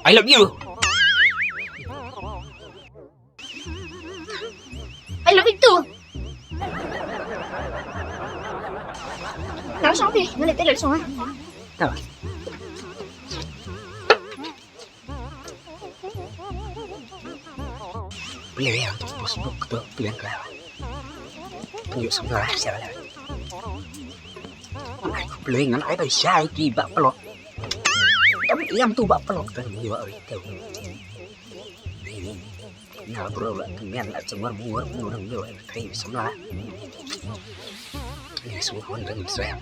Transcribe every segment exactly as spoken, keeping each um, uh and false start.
I love you. I love you too. Nang song pi, nang te lok song ah. Tama. Pilihan untuk Facebook tu pilihan kau. Tunjuk sebelah siapa lah. Pilihan ai bai sai ki bak pelok. Kan iam tu bak pelok kan iwa itu. Na bro la kemian la cengor mengor mengor nang yo ai kai semla. Ni semua pun dan saya.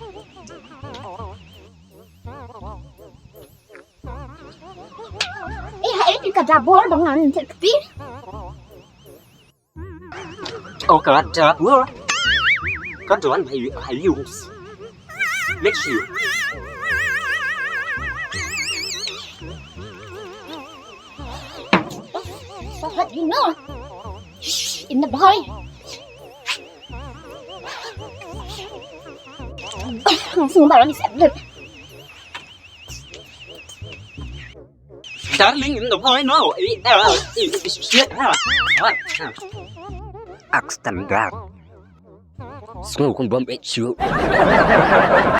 Eh, hai, ka dabor bangan tekti. Oh, ka dabor. Ka don hai hai yus. Let's see. Sahat you know. Shh, in the boy. Langsung barang is. Darling in the boy no. Eh, eh, eh, eh, shit. Ah, ah, ah. Akstan gar. Sngewbha kum bom eh shu.